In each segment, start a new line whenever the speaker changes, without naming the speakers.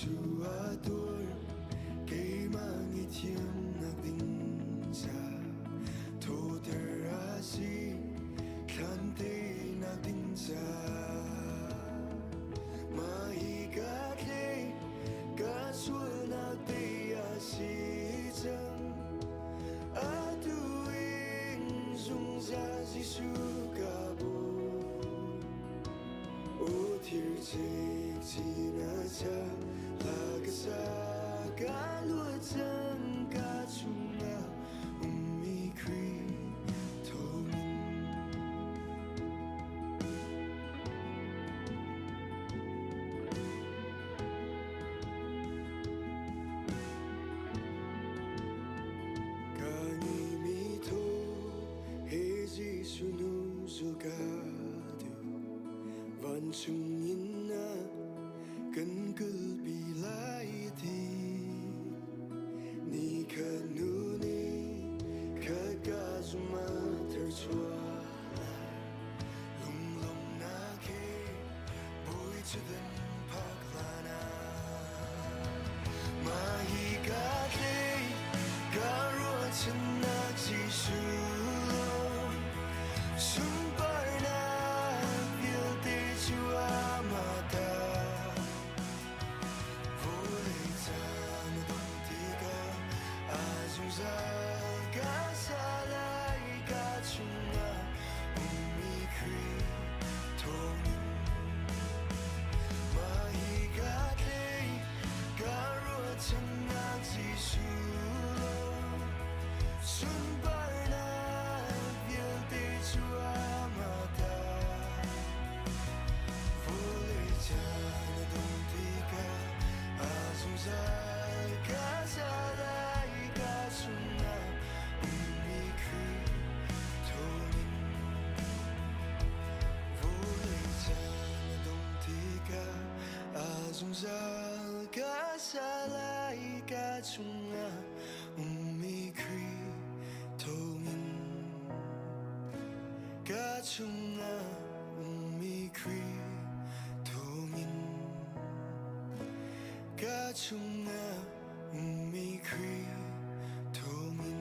Jesuh a tuar keimah ngaihthiamnak ding ca thawter a si thlan teinak ding ca mah hi ka tle ka sualnak tei a si cang atu in zungzal Jesuh ka bawm O thir cik na cha la ka sa ka luat cang ka chungah ummi Khrih thawngin. Ka ngeimi thaw he Jesuh nu zul ka duh. Vancung in na kan kalpi lai ti. Ni khat nu nih khat ka zuma therchuah lai. Lunglawmhnak he bawi thutdan phak hlan ah. Mah hi ka tlei ka ruahchannak Jesuh lawng sunparnak vialte cu amah ta. Vawlei caan a dongh tikah a zungzal ka sa lai ka chungah ummi Khrih thawngin. Mah hi ka tlei ka ruahchannak Jesuh lawng sunparnak vialte cu amah ta. Vawlei caan a dongh tikah a zungzal ka za lai ka chungah ummi Khrih thawngin. Vawlei caan a dongh tikah a zungzal ka sa lai ka chungah ummi Khrih thawngin. Ka chungah ummi Khrih thawngin. Ka chungah ummi Khrih thawngin.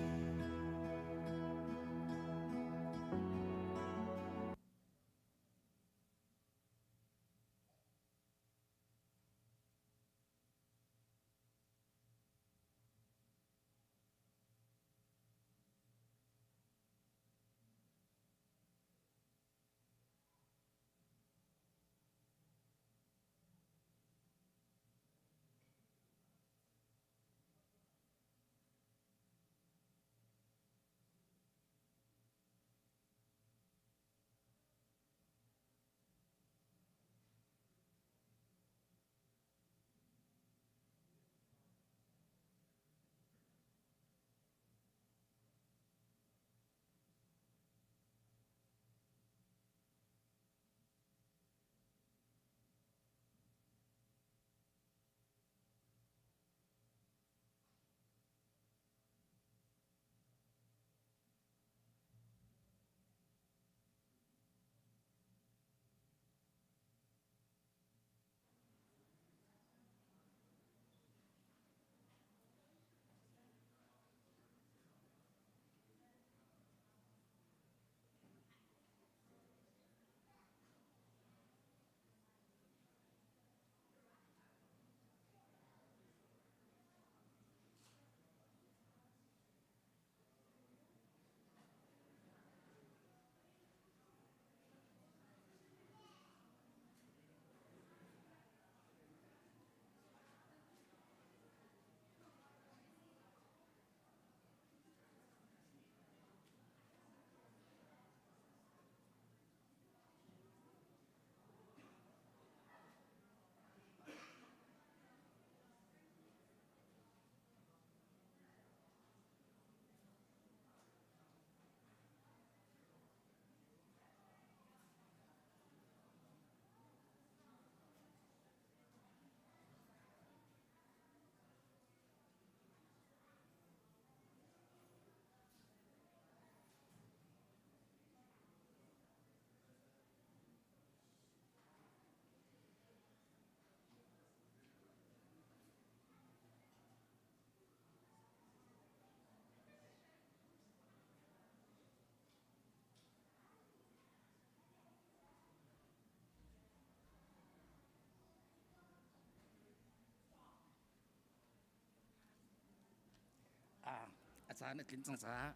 Caan a tlin cang caah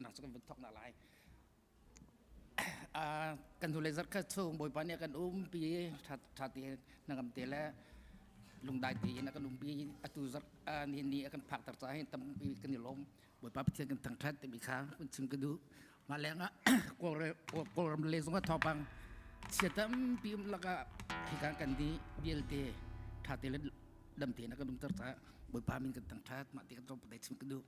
nak cu kan vun thawk na lai. Kan hnulei zarh khat chung Bawipa nih a kan umpi ṭha tein hnangam te le lungdai tein a kan umpi. Atu zarh nihin ni a kan phakter caah hin tampi kan i lawm. Bawipa Pathian kan thangṭhat timi kha hun chim ka duh. Mah lengah Kawlram le zongah thawngpang chia tampi um lakah hika kan di vialte ṭha te le dam tein a kan umter caah Bawipa min kan thangṭhat. Mah ti kan tlawmpal chim ka duh.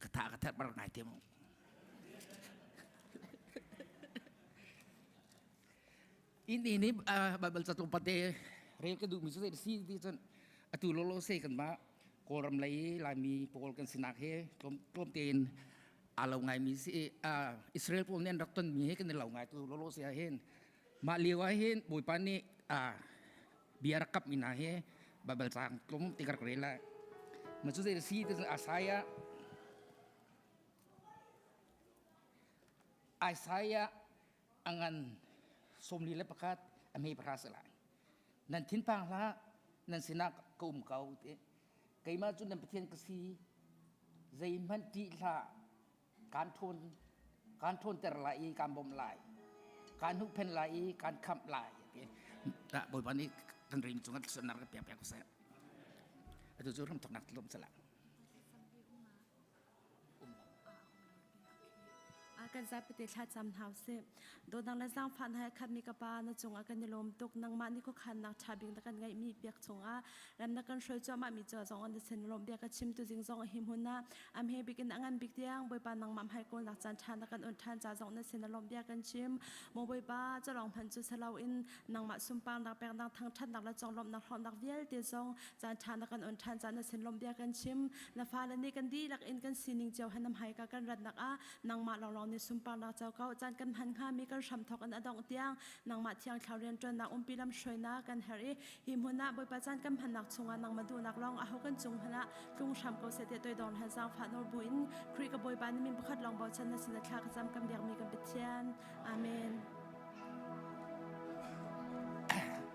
Ka tha ka that bar ngai te mu. In ini Bible ca tlawmpal te rel ka duhmi cu zei si ti cun atu lolo se kan mah Kawlram lei Laimi pawl kan sinak he tlawm tein aa lo ngaimi si Israel pawl nih an rak tonmi he kan i lo ngai tu lolo se ah hin mah lio ah hin Bawipa nih bia rak kapmi hna hi Baibal caang tlawm ti ka rak rel lai. Ma cu zei si ti Isaiah Isaiah a ngan 41 a hme pahra si lai. Nan thinphang hlah, nan sinah ka um ko ti. Keimah cu nan Pathian ka si. Zeihmanh ṭih hlah. Kaan ṭhawn kaan ṭhawnter lai i kaan bawmh lai. Kaan huhphenh lai i kaan khamh lai. Ti. Bawipa nih kan rim cungah sualnak ka pek piak ko seh. Atu cu hramthawknak tlawm salah.
Kan zapite thlacam hna usih. Dawtnak le zaangfah hna he khatmi ka Pa, na cungah kan i lawm tuk. Nangmah nih khuakhannak ṭha bik na kan ngeihmi piak chungah ram na kan hruai cuahmahmi cu zong na sin lawmh bia ka chim tuzing zong hi hmun ah am he bik in a ngan bik tiang Bawipa nangmah hmai kawlnak caan ṭha na kan on ṭhan ca zong na sin lawmh bia kan chim. Maw Bawipa, culawng hmanh cu silo in nangmah sunparnak peknak thangṭhatnak le conglawmhnak hlawhnak vialte zong caan ṭha na kan on ṭhan ca na sin lawmh bia kan chim. Na fale nih kan dihlak in kan sining cio he na hmaika kan ratnak ah nangmah lawnglawng nih sunparnak co ko. Caan kan hman hngami kan hramthawk in a dongh tiang nangmah thiang thlarau rianṭuannak umpi lamhruainak kan herh i hi hmun ah Bawipa caan kan hmannak chungah nangmah duhnak lawng aho kan cung hmanh ah tlung hram ko seh tiah toidor he zaangfah nawl buin Khrih ka Bawipa na min pakhat lawng bochan na sin ah thla ka cam kan biakmi kan Pathian. Amen.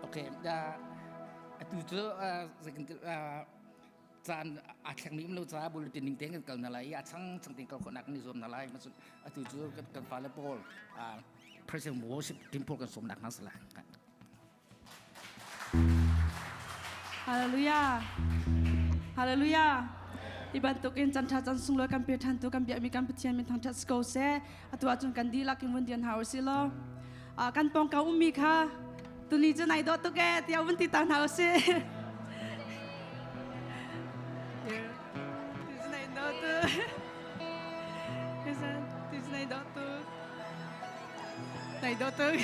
Okay, atu cu caan aa thlengmi um lo caah bulletin ning tein kan kal na lai i a chang chang tein kal khawhnak kan i zuam na lai. Atu cu kan fale pawl President worship team pawl kan sawmnak hna si lai.
Hallelujah. Hallelujah. Hi bantukin chan tha chan sunglawi kan pe than tu kan biakmi kan Pathian min thangthat si ko seh. Atu ahcun kan dihlak in vun dian hau si law. Kan pawngka ummi kha tuni cu nai dawh tuk ee tiah vun ti ta hna usih. Nai dawh tuk. Nai dawh tuk. Nai dawh tuk.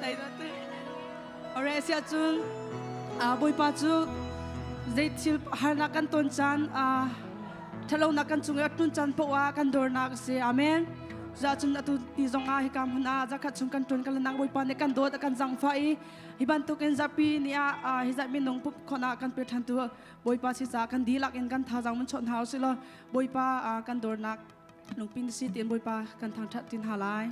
Nai dawh tuk. Ore sia cun Bawipa cu zei thil harnak kan ton caan ṭhalonak kan cung i a tlun caan paoh ah kan dornak a si. Amen. Cucaah atu ni zong ah hika hmun ah zakhat chung kan ṭuan kan lanang Bawipa nih kan dawt a kan zangfah i hi bantukin zarhpi ni ah hi zat minung pup khon ah kan pe ṭhan tu Bawipa si caah kan dihlak in kan thazaang mun chawt hna usih law Bawipa kan dornak lungpin si tiin Bawipa kan thangṭhat tin hna lai.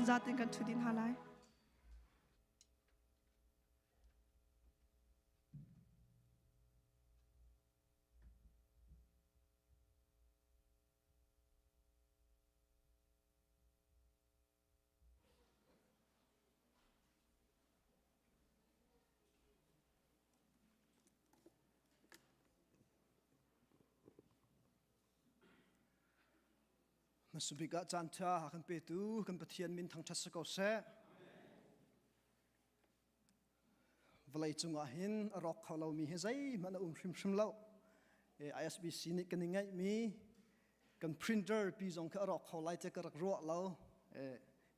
Zatin kan ṭhu din hna lai.
Hmasabik ah caan ṭha kan petu kan Pathian min thangṭhat si ko seh. Vawlei cungah hin a rawk kho lomi hi zeihmanh a um hrimhrim lo. ISBC nih kan i ngeihmi kan printer pi zong khi a rawk kho lai tiah ka rak ruah lo.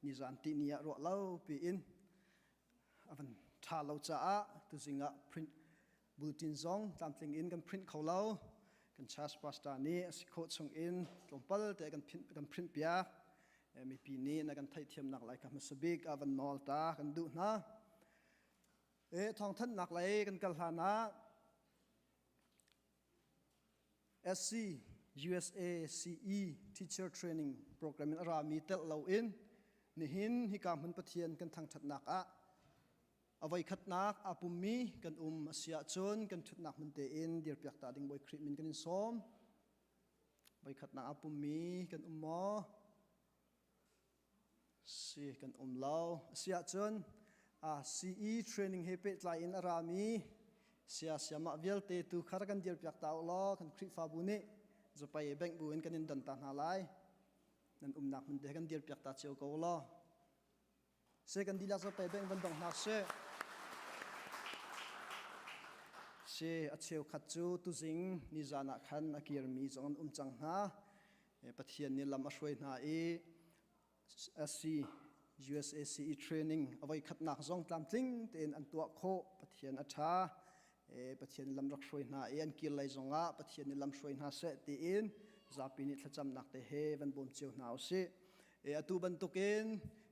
Nizan ti ni ah ruah lo piin a van ṭha lo caah tuzing ah print bulletin zong tlamtling in kan print kho lo. Kan church pastor nih a si khawh chung in tlawmpal te kan print piak. Mipi nih na kan theihthiamnak lai kha hmasa bik ah van nawl ta kan duh hna. Thawngthanhnak lei kan kal hlan ah SC USA CE Teacher Training Program in a rami telh loin nihin hika hmun Pathian kan thangṭhatnak ah a voikhatnak aa pummi kan um a si ahcun kan ṭhutnak hmun tein dirpiak ta ding Bawi Khrih min kan in sawm. Voikhatnak aa pummi kan um maw? Si kan um lo. A si ahcun CE training he pehtlai in a rami sia siamah vialte tu kha rak kan dirpiak ta u law kan Khrihfabu nih zapai bank bu in kan in don ta hna lai. Nan umnak hmun te kan dirpiak ta cio ko law. Se kan dihlak zapai bank van dong hna seh. Se a cheukhat cu tuzing nizan ah khan a kirmi zong an um cang hna. Pathian nih lam a hruai hna i SC USACE training a voikhatnak zong tlamtling tein an tuah khawh. Pathian a ṭha. Pathian lam rak hruai hna i an kir lei zongah Pathian nih lam hruai hna seh tiin zapi nih thlacamnak te he van bawm cio hna usih. Atu bantukin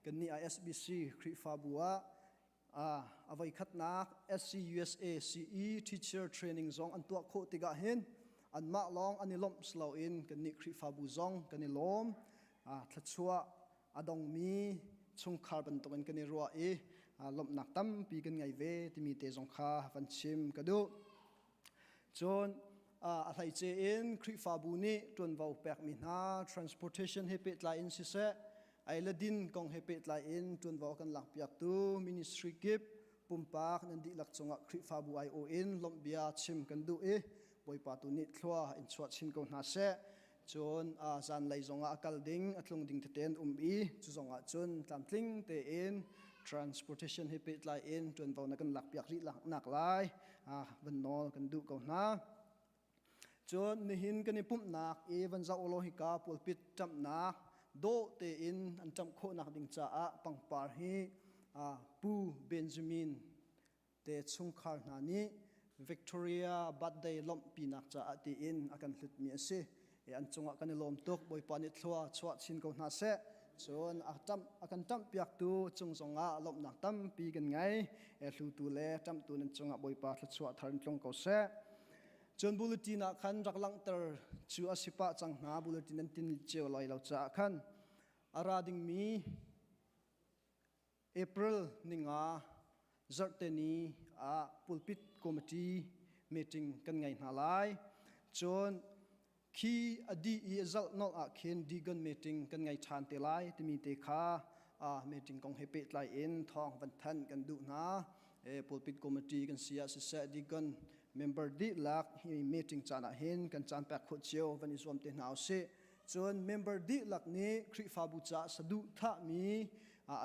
kannih ISBC Khrihfabu ah a voikhatnak SCUSA CE teacher training zong an tuah khawh tikah hin anmah lawng an i lawmh si loin kannih Khrihfabu zong kan i lawm. Thluachuah a dongmi chungkhar bantukin kan i ruah i lawmhnak tampi kan ngei ve timi te zong kha van chim ka duh. Cun a hleice in Khrihfabu nih ṭuanvo pekmi hna transportation he pehtlai in siseh, ei le din kong he pehtlai in ṭuanvo kan lakpiaktu ministry kip pumpak nan dihlak cungah Khrihfabu aiawh in lawmhbia chim kan duh i Bawipa tu nih thlua in chuah chin ko hna seh. Cun zanlei zongah a kal ding, a tlung ding tete an um i cu zongah cun tlamtling tein transportation he pehtlai in ṭuanvo na kan lakpiak rih nak lai van nawl kan duh ko hna. Cun nihin kan i pumhnak i van zoh ulaw hika pulpit ṭamhnak dawh tein an ṭamh khawhnak ding caah pangpar hi Pu Benjamin te chungkhar hna nih Victoria birthday lawmhpinak caah tiin a kan hlutmi a si. An cungah kan i lawm tuk. Bawipa nih thlua chuah chin ko hna seh. Cun a ṭamh a kan ṭamhpiaktu cung zongah lawmhnak tampi kan ngei. Hlutu le ṭamhtu nan cungah Bawipa thluachuah thar in tlung ko seh. Cun bulletin ah khan rak langhter cu a si pah cang hna. Bulletin nan tin cio lai lo caah khan a ra dingmi April ninga zarhte ni ah pulpit committee meeting kan ngei hna lai. Cun khi a dih i a zalh nolh ah khin deacon meeting kan ngei ṭhan te lai timi te kha meeting kong he pehtlai in thawng van thanh kan duh hna. Pulpit committee kan si ah siseh deacon member dihlak hi meeting caan ah hin kan caan pek khawh cio van i zuam te hna usih. Cun member dihlak nih Khrihfabu caah saduhthahmi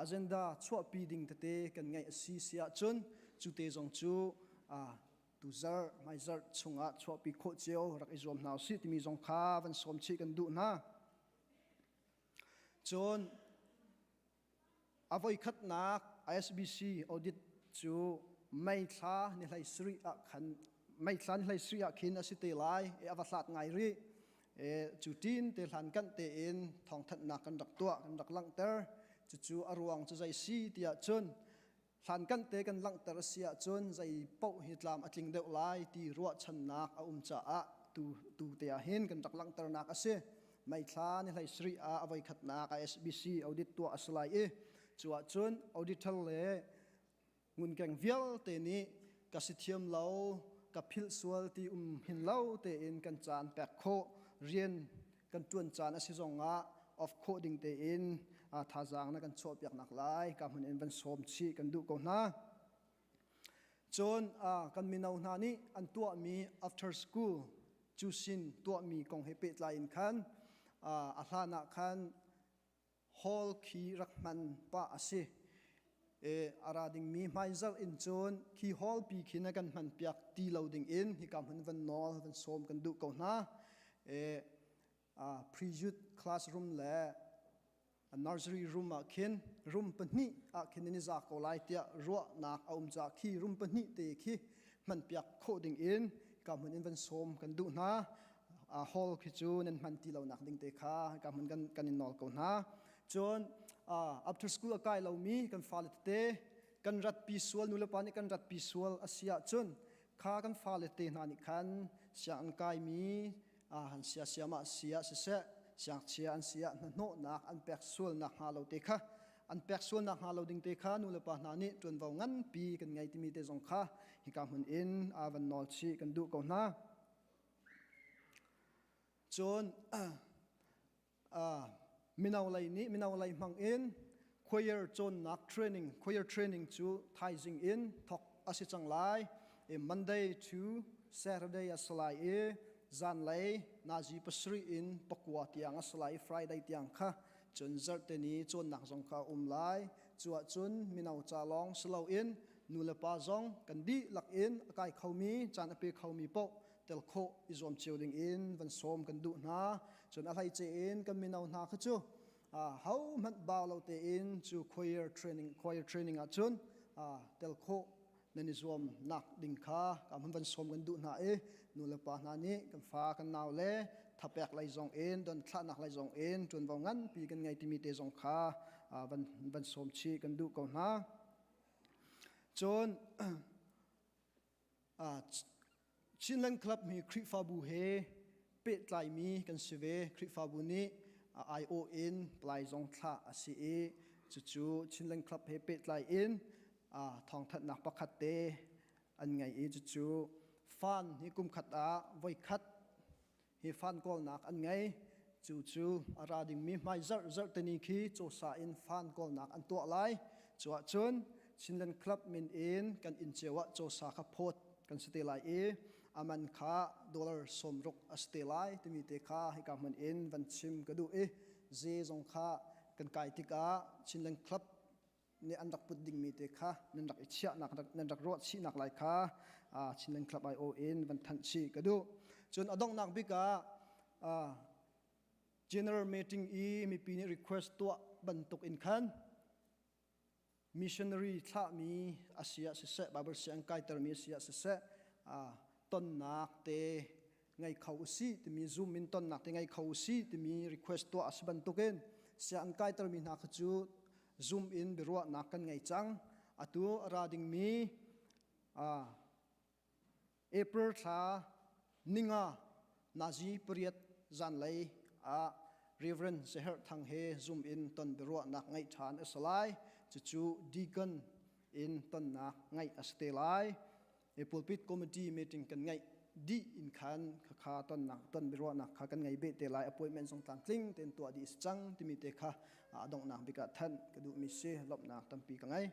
agenda chuahpi ding tete kan ngeih a si si ahcun cu te zong cu tuzarh hmaizarh chungah chuahpi khawh cio rak i zuam hna usih timi zong kha van sawm chih kan duh hna. Cun a voikhatnak ISBC audit cu May thla ni hlei sarih ah khan May thla ni hlei sarih ah khin a si te lai e a va hlat ngai rih e cu tin te hlan kan tein thawngthanhnak kan rak tuah kan rak langhter cucu a ruang cu zei si tiah cun hlan kan te kan langhter a si ahcun zei paoh hi tlam a tling deuh lai ti ruahchannak a um caah tu tu te ah hin kan rak langhternak a si. May thla ni hlei sarih ah a voikhatnak ISBC audit tuah a si lai i Cu ahcun auditor le ngunkeng vialte nih ka si thiam lo, ka philh sual ti um hin lo tein kan caan pek khawh, rian kan ṭuan caan a si zongah off khawh ding tein thazaang na kan chuahpiak nak lai ka hmun in van sawm chih kan duh ko hna. Cun kan mino hna nih an tuahmi after school cusin tuahmi kong he pehtlai in khan a hlan ah khan hall khi rak hman pah a si. A ra dingmi hmaizarh in cun khi hall pi khi na kan hman piak ti lo ding in hika hmun van nawl van sawm kan duh ko hna. Pre-youth classroom le nursery room ah khin room pahnih ah khin nan i za ko lai tiah ruahnak a um caah khi room pahnih te khi hmanpiak khawh ding in ka hmun in van sawm kan duh hna. Hall khi cu nan hman ti lonak ding te kha ka hmun kan in nawl ko hna. Cun after school a kai lomi kan fale tete kan ratpi sual, nulepa nih kan ratpi sual a si ahcun kha kan fale te hna nih khan sianginn kaimi han sia siamah sia siseh siangchia an si ah hnahnawhnak an pek sualnak hnga lo te kha an pek sualnak hnga lo ding te kha nulepa hna nih ṭuanvo nganpi kan ngei timi te zong kha hika hmun in a van nawl chih kan duh ko hna. Cun mino lei nih mino lei hmang in choir cawnnak training choir training cu thaizing in thok a si cang lai. Monday to Saturday a si lai i zanlei nazi pasarih in pakua tiang a si lai i Friday tiang kha cun zarhte ni cawnnak zong kha a um lai. Cu ahcun mino ca lawng si loin nu le pa zong kan dihlak in a kai khomi caan a pe khomi paoh tel khawh i zuam cio ding in van sawm kan duh hna. Cun a hleice in kan mino hna kha cu ho hmanh bau lo tein cu choir training ah cun tel khawh nan i zuam nak ding kha ka hmun van sawm kan duh hna i nu le pa hna nih kan fa kan nau le thapek lei zong in don thlahnak lei zong in ṭuanvo nganpi kan ngei timi te zong kha van sawm chih kan duh ko hna. Cun Chinland Club hi Khrihfabu he pehtlaimi kan si ve. Khrihfabu nih aiawh in palai zong thlah a si i cucu Chinland Club he pehtlai in thawngthanhnak pakhat te an ngei i cucu fan hi kum khat ah voikhat hi fan kawlnak an ngei. Cu cu a ra dingmi hmai zarh zarh teni khi cawsa in fan kawlnak an tuah lai. Cu ahcun Chinland Club min in kan inn cio ah cawsa kha phawt kan si te lai i a man kha dollar 60 a si te lai timi te kha hika hmun in van chim ka duh i ze zong kha kan kai tikah Chinland Club nih an rak put dingmi te kha nan rak i chiahnak nan rak ruah chihnak lai kha Chinland Club IO in van thanh chih ka duh. Cun a donghnak bik ah general meeting i mipi nih request tuah bantuk in khan missionary thlahmi a si ah siseh Bible siang kaitermi a si ah siseh tonnak te ngei kho usih timi Zoom in tonnak te ngei kho usih timi request tuah a si bantukin sianginn kaitermi hna kha cu Zoom in biaruahnak kan ngei cang. Atu a ra dingmi April thla ninga nazi pariat zanlei ah Reverend Seher Thang he Zoom in ton biaruahnak ngeih ṭhan a si lai. Cucu deacon in tonnak ngeih a si te lai. Pulpit committee meeting kan ngeih dih in khan khakha tonnak ton biaruahnak kha kan ngei beh te lai. Appointment zong tlamtling tein tuah dih a si cang timi te kha a donghnak bik ah thanh ka duhmi si. Lawmhnak tampi ka ngei.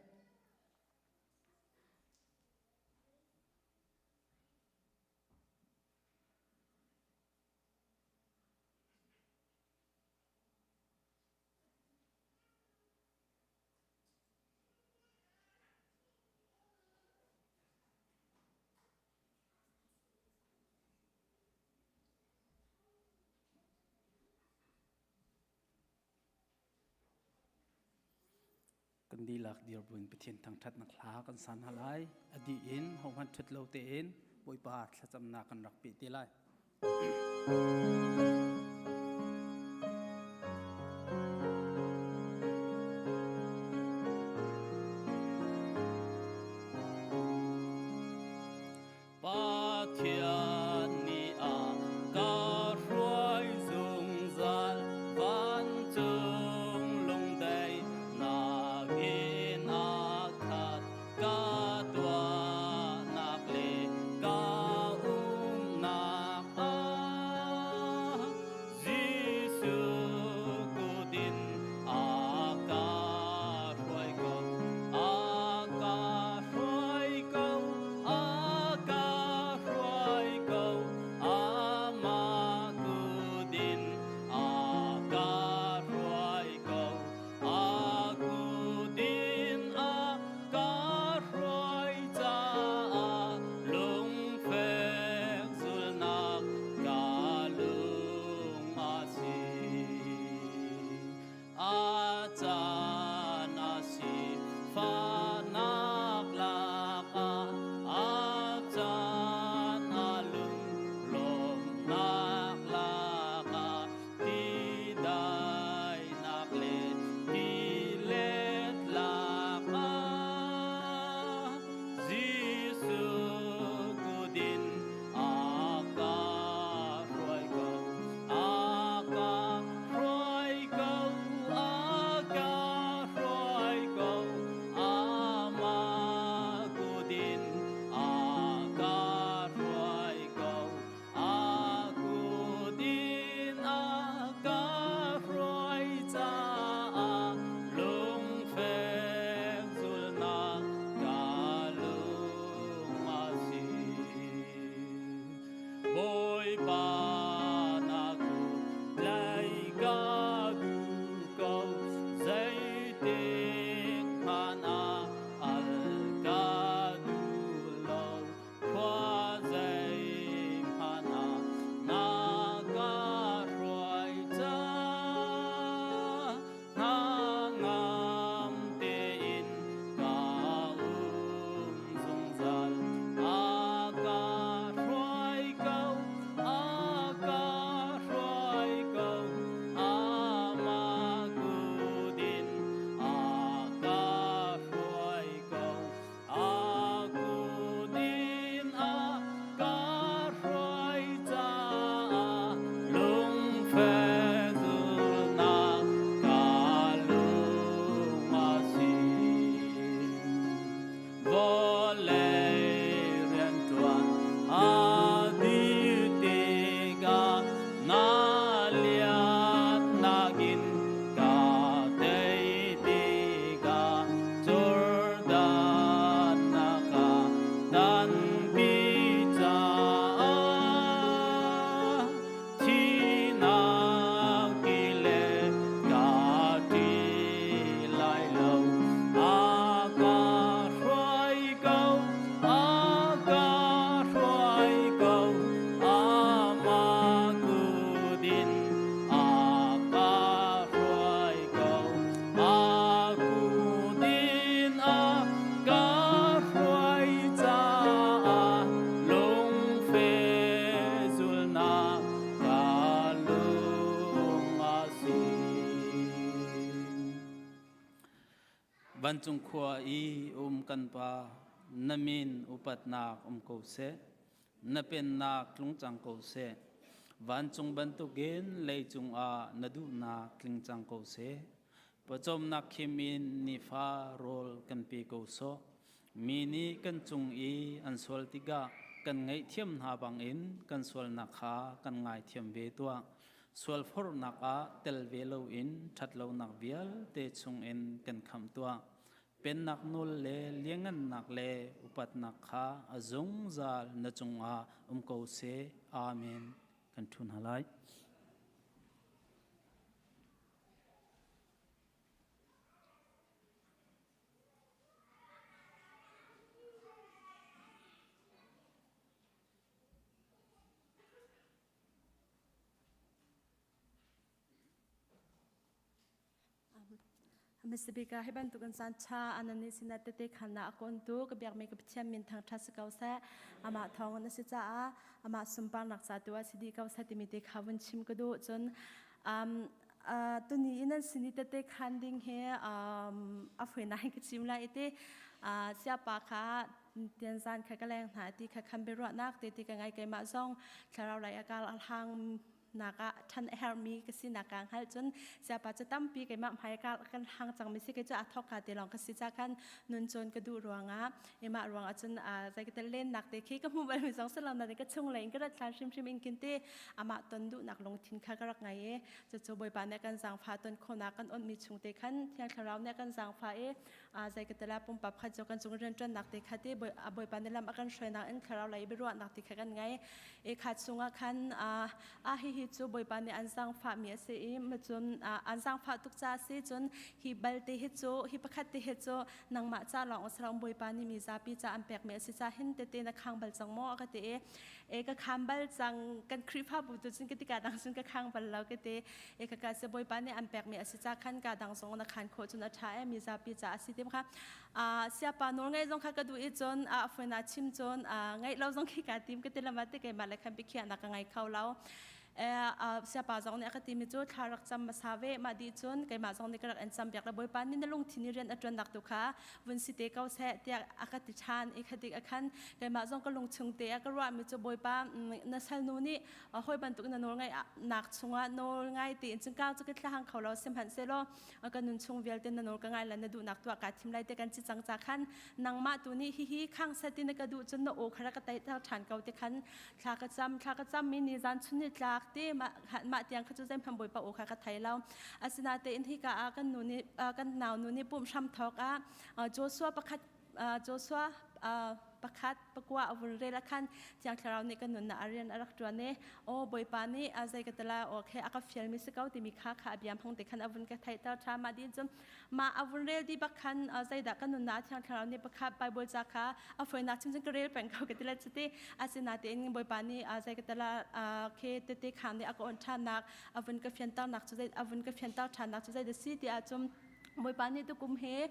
Kan dihlak dir buin Pathian thangṭhatnak hla kan sa hna lai. A dih in hohmanh ṭhut lo tein Bawipa thlacamnak kan rak peh te lai. Pathian nih a ka hruai zungzal vancung lungdaihnak.
caan a si fahnak lakah a caan a lunglawmhnak lakah ti dainak le ti let lakah Jesuh kudin a ka hruai ko a ka hruai ko a ka hruai ko amah kudin a ka hruai ko a kudin a ka hruai caah lungfek zulnak ka lung a si. Bawipa na kut tlai ka duh ko zeitik hmanh ah al ka duh lo khua zeihmanh ah na ka hruai cang hnangam tein ka um zungzal. A ka hruai ko, a ka hruai ko, amah kut in a ka hruai ko. A kut in a ka hruai caah lungfek zulnak ka lung a si. Vawlei rianṭuan a dih tikah na liannak in ka tei tikah Jordan na ka danpi caah Thinak ti le ka ṭi lai lo. A ka hruai ko, a ka hruai ko, amah kut in a ka hruai ko. A kut in a ka hruai caah lungfe zulnak ka lung a si.
Vancung khua i um kan Pa, na min upatnak um ko seh. Na pennak tlung cang ko seh. Vancung bantukin leicung ah na duhnak tling cang ko seh. Pawcawmnak khim in nifa rawl kan pe ko sawh. Mi nih kan cung i an sual tikah kan ngaihthiam hna bangin kan sualnak kha kan ngaithiam ve tuah. Sualforhnak ah tel ve loin ṭhatlonak vialte chungin kan khamh tuah. Pennak nawl le liangngannak le upatnak kha a zungzal na cungah um ko seh. Amen. Kan ṭhu hna lai.
Hmasabik ah hi bantuk in caan ṭha anani sinah tete khannak a kawntu ka biakmi ka Pathian min thangṭhat si ko seh. Amah thawng in a si caah amah sunparnak ca tu ah si dih ko seh timi te kha vun chim ka duh. Cun um, uh, tuni in an sin i tete khan ding hi um, a foinak in ka chim lai i ti uh, siapa kha tianzan kha ka leng hna ti kha khan biaruahnak te ti ka ngai keimah zong thlarau lai a kal hlang nak ah ṭhan a herhmi ka sinak kaa hngalh cun siapa cu tampi keimah hmai ka kan hang cangmi si kei cu a thawk ka te lawng ka si ca khan nun cawn ka duh ruangah imah ruangah cun zei ka tel lennak te khi ka hmu balmi zong si lo nain ka chung lei in ka rat hlan hrimhrim in kin te amah ton duhnak lungthin kha ka rak ngei i cucu Bawipa nih kan zaangfah ton khawhnak kan onhmi chung te khan Thiang Thlarau nih kan zaangfah i zei ka tela pumpak kha cu kan cung rianṭuannak te kha ti Bawipa nih lam a kan hruainak in thlarau lei biaruahnak ti kha kan ngei i kha chungah khan a hi hi. Hihi cu Bawipa nih an zaangfahmi a si i cun an zaangfah tuk caah a si. Cun hi balte hi cu hi pakhat te hi cu nangmah ca lawng a si lo, Bawipa nih mi zapi ca an pekmi a si caah hin tete na khang bal cang maw a ka ti i e ka khaan bal cang kan Khrihfabu tu cun ka ti ka dang cun ka khang bal lo ka ti e ka ka si Bawipa nih an pekmi a si ca khan ka dang zong na khaan khawh cun a ṭha e mi zapi ca a si ti kha siapa nawl ngaih zong kha ka duh i cun a phone ah chim cun ngaih lo zong khi ka tim ka ti lama te keimah le khan biakhiahnak ka ngai kho lo. Siapa zong nih a ka timi cu thla rak cam hmasa ve mah dih cun keimah zong nih ka rak in cam piak le Bawipa nih na lungthin i rian a ṭuannak tu kha vun si te ko seh tiah a ka ti ṭhan i khadik a khan keimah zong ka lungchung te ah ka ruahmi cu Bawipa na salnu nih hawi bantuk na nawl ngaihnak chungah nawl ngai tein cun ka cu ka thlahang kho lo sihmanhsehlaw ka nun chung vialte na nawl ka ngai la na duhnak tuah kaa thim lai te kan ci cang ca khan nangmah tu nih hihi khang set in na ka duh cun na aw kha rak ka teiter ṭhan ko ti khan thla ka cam thla ka cam mi ni zan chun ni tlak te mah mah tiang kha cu zeihmanh bawipa aw kha ka thei lo asinatein hika ah kan nu nih kan nau nu nih pumh hram thawk ah Joshua pakhat Joshua pakhat pakua a vun rel ah khan Thiang Thlarau nih kan nunnak a rian a rak ṭuan i aw Bawipa nih a zei ka tala aw khe a ka fialmi si ko timi kha kha a bia hmang te khan a vun ka theihter ṭha mah din cun mah a vun rel di bak khan zeidah kan nunnak Thiang Thlarau nih pakhat Bible ca kha a fawinak chim cun ka rel peng ko ka ti le cuti asinatein Bawipa nih zei ka tala khe tete khang nih a ka on ṭhannak a vun ka fianternak cu zei a vun ka fianter ṭhannak cu zei da si ti ahcun Bawipa nih tukum hi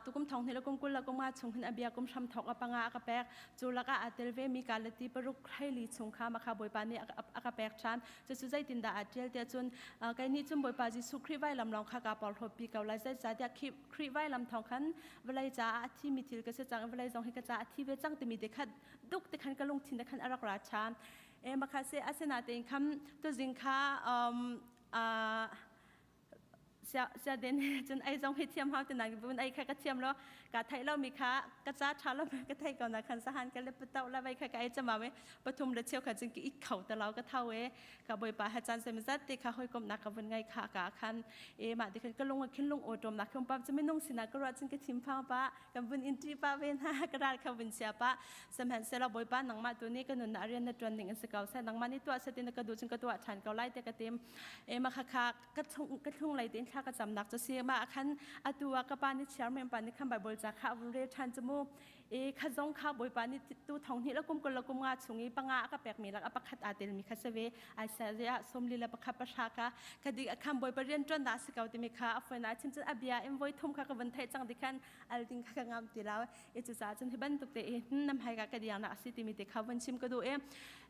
tukum thong hnih le kum 20 le kum nga chung hin a bia kum hram thawk a panga a ka pek. Cu lakah aa tel ve mi kalati paruk hleili chung kha makha Bawipa nih a ka pek ṭhan. Cucu zeitindah aa ṭial tiah cun kei nih cun Bawipa Jesuh Khrih vailam lawng kha kaa porhlawtpi ko lai. Zeicahtiah Khrih vailam thawng khan vawlei caah a thimi thil ka si cang i vawlei zong hi ka caah a thi ve cang timi te kha duk te khan ka lungthin te khan a rak ra ṭhan. E makha se asinatein kham tuzing kha sia den cun ei zong hi thiam hau ti bun ei kha ka thiam lo ka theih lo mi kha ka ca tha lo ka thei ko na khan sahan ka le putau la vai kha ka ei chama me pathum le cheu kha cun ki ik khau ta lo ka thau e ka boipa ha chan sem zat te kha hoi kom na ka vun ngai kha ka khan e ma de khan ka lung khin lung o tom na khum pam chumi nung sina ka ro cun ka thim phang pa kan vun in tri pa ve na ka ral kha vun sia pa samhan sela boipa nangma tu ni ka nun na rian na tuan ning in se kau sa nangma ni tua sa tin ka du cun ka tua than ko lai te ka tim e ma kha kha ka chung ka thlung lei tein thla ka camnak cu si ma khan atu ah ka pa nih chairman pa nih khan bible ca kha a vun rel ṭhan cu mu e kha zong kha bawipa nih tu thong hnih le kum 20 le kum nga chung i panga a ka pekmi lak a pakhat aa telmi kha si ve ai sa som li le pakhat pahra ka ka dik a kham bawipa rian ṭuan dah si ko timi kha a phone ah chim cun a bia in voi thum kha ka vun theih cang ti khan al ding kha ka ngam ti lo e cu ca cun hi bantuk te i nam hai ka ka diang nak a si timi te kha vun chim ka duh e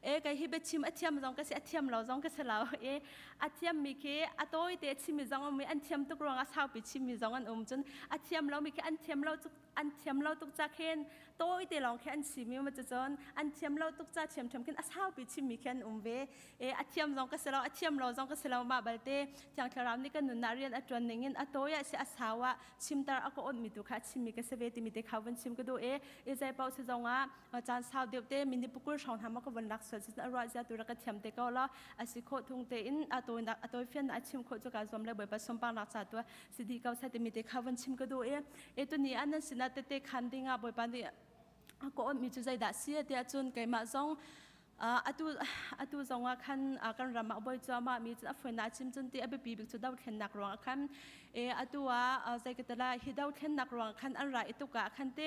e kai hi biachim a thiam zong ka si a thiam lo zong ka si lo e a thiam mi khi a tawi te chim mi zong um i an thiam tuk ruangah saupi chim mi zong an um cun a thiam lo mi khi an thiam lo tuk an thiam lo tuk ca khin tawi te lawng khi an chim mi ma cun an thiam lo tuk ca thiam thiam khin a saupi chim mi khi an um ve e a thiam zong ka si lo a thiam lo zong ka si lo ma balte thiang thlarau nih kan nunnak rian a tuan ning in a tawi ah si a sau ah chimter a ka awt mi tu kha chim mi ka si ve timi te kha vun chim ka duh e i zei paoh si zong ah caan sau deuh te minute pukul hrawng hna ma ka vun lak sual si a ruah zia tu rak ka thiam te ko la a si khawh thung te in a tawinak a tawi fian a chim khawh chu ka zuam le bawipa sumpang nak ca tu si di ko sa timi te kha vun chim ka duh e e tu ni an sina te te khan dinga bawipa nih ko on mi chu zeidah si tiah cun keimah zong atu atu zong ah khan kan ram ah boi cuahmah mi cun a foinak chim cun ti a biapi bik cu dothlennak ruang ah khan e atu ah zei ka tala hi dothlennak ruang khan an ra i tuk ah khan te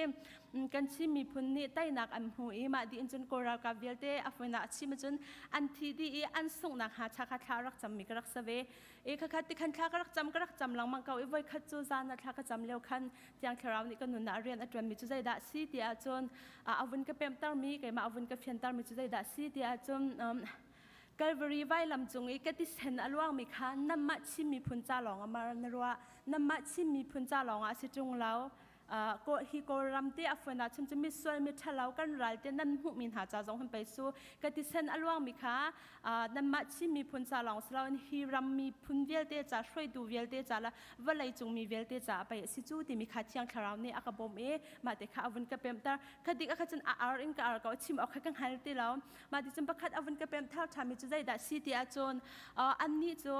kan Chin miphun nih teinak an hmu i mah dih in cun Kawl ralkap vialte a foinak a chim cun an thi dih i an sunghnak ha cha kha thla rak cam mi ka rak sa ve e khakhat ti khan thla ka rak cam ka rak cam lengmang ko i voi khat cu zan ah thla ka cam lio khan Thiang Thlarau nih ka nunah rian a ṭuanmi cu zeidah a si ti ahcun a vun ka pemtermi keimah a vun ka fiantermi cu zeidah a si ti ahcun Calvary vailam cung i ka thisen a luangmi kha nanmah Chin miphun ca lawng ah mar na ruah nanmah Chin miphun ca lawng ah a si ṭung lo hi Kawlram te a fuan ahcun cu misual mi ṭhalo kan ral te nan hmuhmi hna ca zong hin pei su ka thisen a luangmi kha nanmah Chin miphun ca lawng si loin hi ram miphun vialte ca hruaitu vialte ca le vawlei cung mi vialte caah pei a si cu timi kha thiang thlarau nih a ka bawmh i mah te kha a vun ka pemter kha dik a kha cun a ar in ka ar ko chim awk kha ka hngal ti lo mah ti cun pakhat a vun ka pem thar ṭhami cu zeidah si ti ahcun annih cu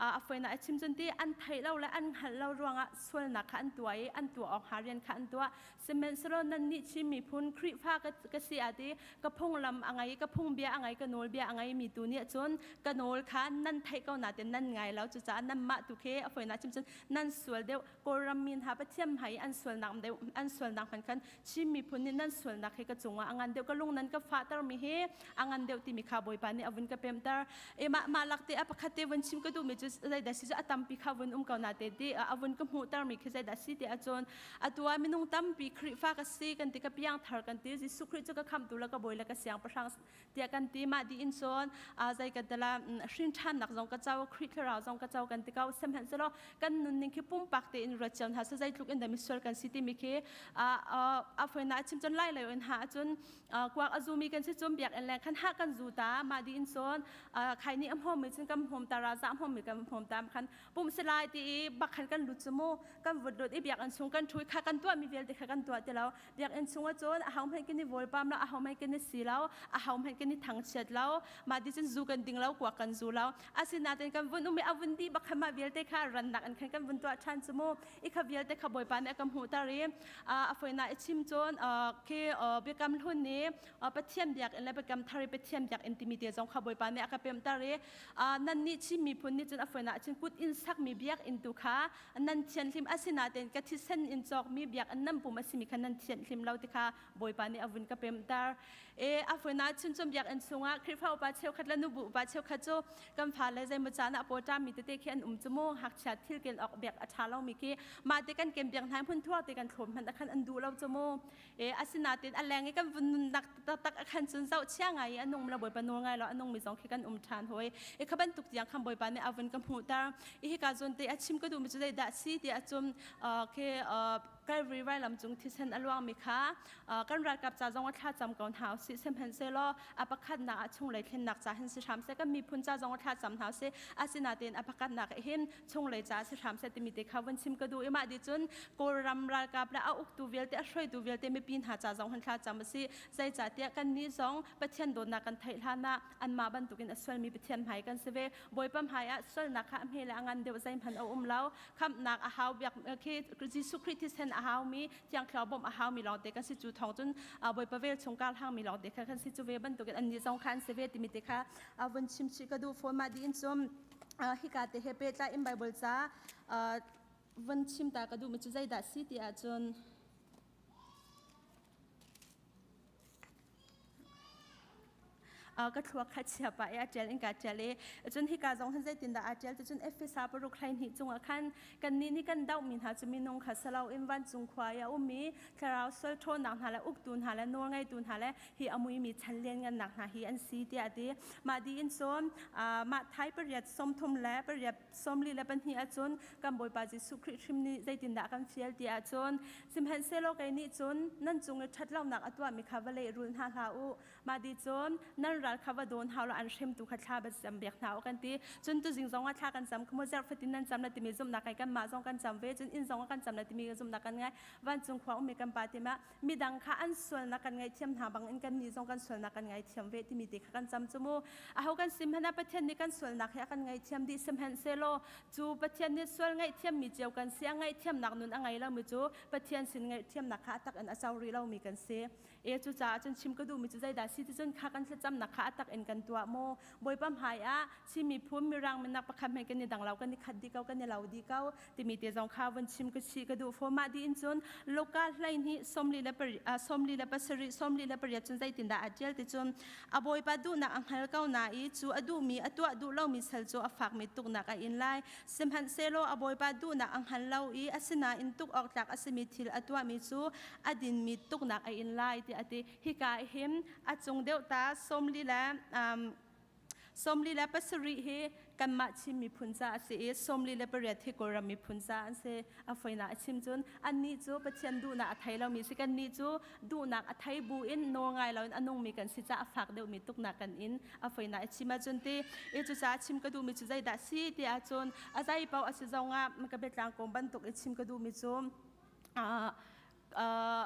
a foinak a chim cun ti an theih lo le an hngalh lo ruangah sualnak kha an tuah i an tuah awk hnga. rian kha an tuah. Sihmanhsehlaw nannih Chin miphun Khrihfa ka si ah ti ka phunglam a ngei, ka phungbia a ngei, ka nawlbia a ngeimi tu nih cun ka nawl kha nan theih ko nain nan ngai lo. Cucaah nanmah tu khi a fawinak chim cun nan sual deuh. Kawlram mi hna Pathian hmai an sualnak deuh an sualnak hmanh khan Chin miphun nih nan sualnak hi ka cungah a ngan deuh ka lung nan ka fahtermi hi a ngan deuh timi kha Bawipa nih a vun ka pemter. E mah mah lak te a pakhat te vun chim ka duhmi cu zeidah si cu a tampi kha vun um ko na te ti a vun ka hmuhtermi khi zeidah si ti ahcun atu ah minung tampi Khrihfa ka si kan ti ka piangthar kan ti Jesuh Khrih cu ka khamhtu le ka bawi le ka siangpahrang tiah kan ti mah dih in cun zei kan tala hrin ṭhannak zong ka co Khrih thlarau zong ka co kan ti ko sihmanhsehlaw kan nunning khi pumpak tein ruat cio hna se zeitluk in dah misual kan si timi khi a foina a chim cun lai lei in ha ahcun kuak a zumi kan si cun biakinn leng khan ha kan zu ta mah dih in cun khai nih a hmawmmi cun kan hmawm ta ra za hmawmmi kan hmawm ta khan pum si lai ti i bak khan kan lut cu mu kan vut lut i biakinn chung kan ṭhu kha kan tuahmi vialte kha kan tuah ti lo biakinn chung ahcun aho hmanh kan i vawlpam lo aho hmanh kan i si lo aho hmanh kan i thangchiat lo mah ti cun zu kan ding lo kuak kan zu lo asinain kan vun um i a vun dih bak khan mah vialte kha rannak in khan kan vun tuah ṭhan cu mu i kha vialte kha Bawipa nih a kan hmuhter i a foina i chim cun khi biakam hlun nih Pathian biakinn le biakam thar i Pathian biakinn timi te zong kha Bawipa nih a ka pemter i nannih Chin miphun nih cun a foina ah cun kut in sakmi biakinn tu kha nan thianhlim asinain ka thisen in cawkmi biakinn nan pum a simi kha nan thianhlim lo ti kha Bawipa nih a vun ka pemter. E a foina cun cun biakinn chungah Khrihfa upa cheukhat le nubu upa cheukhat cu kan fale zeimaw caan ah pawṭami tete khi an um cu mu ngakchia thil ken awk biak a ṭha lomi khi mah te kan ken biak hna hmun thuar te kan thlawm hmanh khan an duh lo cu mu e asinain a leng i kan vun nunnak taktak a khan cun zohchia ngai i a nung lo Bawipa nawl ngai lo a nungmi zong khi kan um ṭhan hoi i kha bantuk tiang khan Bawipa nih a vun ka hmuhter i hika zawn te a chim ka duhmi cu zeidah si ti ahcun khi Calvary vailam cung thisen a luangmi kha kan ralkap ca zong a thlacam ko hna usih sihmanhsehlaw a pakhatnak ah chunglei thlennak ca hin si hram seh kan miphun ca zong a thlacam hna usih asinain a pakhatnak ah hin chunglei ca si hram seh timi te kha vun chim ka duh i mah dih cun Kawlram ralkap le a uktu vialte a hruaitu vialte mipi hna ca zong hin thlacam a si zeicahtiah kannih zong Pathian dawtnak kan theih hlan ah anmah bantukin a sualmi Pathian hmai kan si ve Bawipa hmai ah sualnak kha a hme le a ngan deuh zeihmanh a um lo khamhnak a hau biak khi Jesuh Khrih thisen a haumi Thiang Thlarau bawmh a haumi lawngte kan si cu thawng cun Bawipa vel chung kar hlangmi lawngte kha kan si cu ve bantukin annih zong kha an si ve timi te kha vun chim chih ka duh fawn mah dih in cun hika te he pehtlai in Bible ca vun chim ta ka duhmi cu zeidah si ti ahcun ka thluak kha chia pah i a ṭial in kaa ṭial i cun hika zong hin zeitindah aa ṭial ticun Efesa paruk 12 cungah khan kannih nih kan dohmi hna cu minung kha si loin vancung khua i a ummi thlarau sual ṭhawnnak hna le uktu hna le nawlngeitu hna le hi a muimi chan lianngannak hna hi an si tiah a ti. Mah dih in cun mah thai pariat 30 le pariat 42 ahcun kan Bawipa Jesuh Khrih hrim nih zeitindah a kan fial ti ahcun sihmanhsehlaw kei nih cun nan cung i ṭhatlonak a tuahmi kha va lehrul hna hlah u mah dih cun nan ral kha va dawn hau law an hremtu kha thla va cam biak hna u kan ti cun tuzing zong ah thla kan cam khamu zarh fatin nan cam la timi zumhnak kai kanmah zong kan cam ve cun inn zong ah kan cam la timi zumhnak kan ngai vancung khua ummi kan pa ti ma midang kha an sualnak kan ngaihthiam hna bangin kannih zong kan sualnak kan ngaithiam ve timi te kha kan cam cu mu aho kan sim hmanh ah Pathian nih kan sualnak hi a kan ngaihthiam dih sihmanhsehlaw cu Pathian nih sual ngaihthiam mi cio kan si a ngaihthiamnak nun a ngei lomi cu Pathian sin ngaihthiamnak kha a tak in a co rih lomi kan si e cucaah cun chim ka duhmi cu zeidah si ti cun kha kan thlacamnak kha a tak in kan tuah maw Bawipa hmai ah Chin miphun Mirang minak pakhat hmanh kan i dang lo kan i khat dih ko kan i lo dih ko timi te zong kha vun chim ka chi ka duh fawn mah dih in cun Luka 12 47 48 cun zeitindah aa ṭial ti cun a bawipa duhnak a hngal ko na i cu a duhmi a tuah duh lomi sal cu a fakmi tuknak a in lai sihmanhsehlaw a bawipa duhnak a hngal lo i asinain tuk awk tlak a simi thil a tuahmi cu a dinmi tuknak a in lai tiah a ti hika hin a cung deuh ta 40 le 47 hi kanmah Chin miphun ca a si i 48 hi Kawlram miphun ca an si. A foinak a chim cun annih cu Pathian duhnak a thei lomi si kannih cu duhnak a thei bu in nawl ngai loin a nungmi kan si caah a fak deuhmi tuknak kan in a foinak a chim ahcun ti i cucaah chim ka duhmi cu zeidah si ti ahcun a zei paoh a si zongah ka biatlang kong bantuk i chim ka duhmi cu uh, uh,